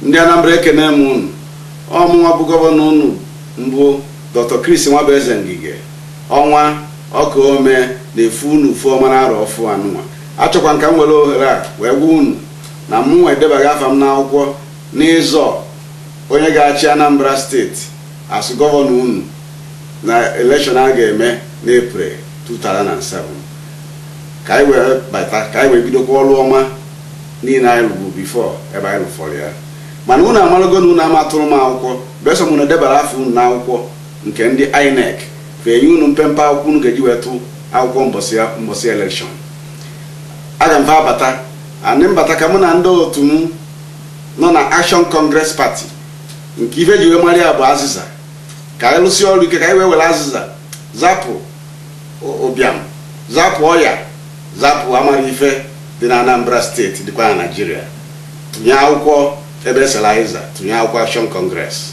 Ndị Anambra, ekene m unu. Ọmụnwa bụ gọvanọ unu mbụ, Dr. Chris Nwabueze Ngige, ọnwa ọka ome na-efu unu ufu ọma na arọ ọfụ anụnwa. Achọkwa nka m were ohere a wee gwa unu na mụnwa edebaghị afa m n'akwụkwọ n'ịzọ onye ga-achị Anambra steeti as gọvanọ unu na election a ga-eme n'April 2007, ka anyị wee bata, ka anyị wee bidokwa ọrụ ọma niile anyị lụbu before ebe anyị lụfọrọ ya. Mana unu amarago na unu amatụrụ m akwụkwọ besọ m unu debara afọ unu n'akwụkwọ nke ndị INEC fenye unu mpempe akwụkwọ unu ga-eji wee tụ akwụkwọ mbọsị election. Aga m fa abata andị mbata ka mụ na ndị otu m nọ na Action Congress Party, nke ife ji wee mara ya bụ azịza, ka anyị lụsị ọrụ ike, ka anyị wee were azịza zapụ ụbịam, zapụ ọya, zapụ amara ife dị na Anambra steeti, dịkwa na Naịjirịa. Tụnye akwụkwọ ebe esere azịza, tụnye akwụkwọ Action Congress.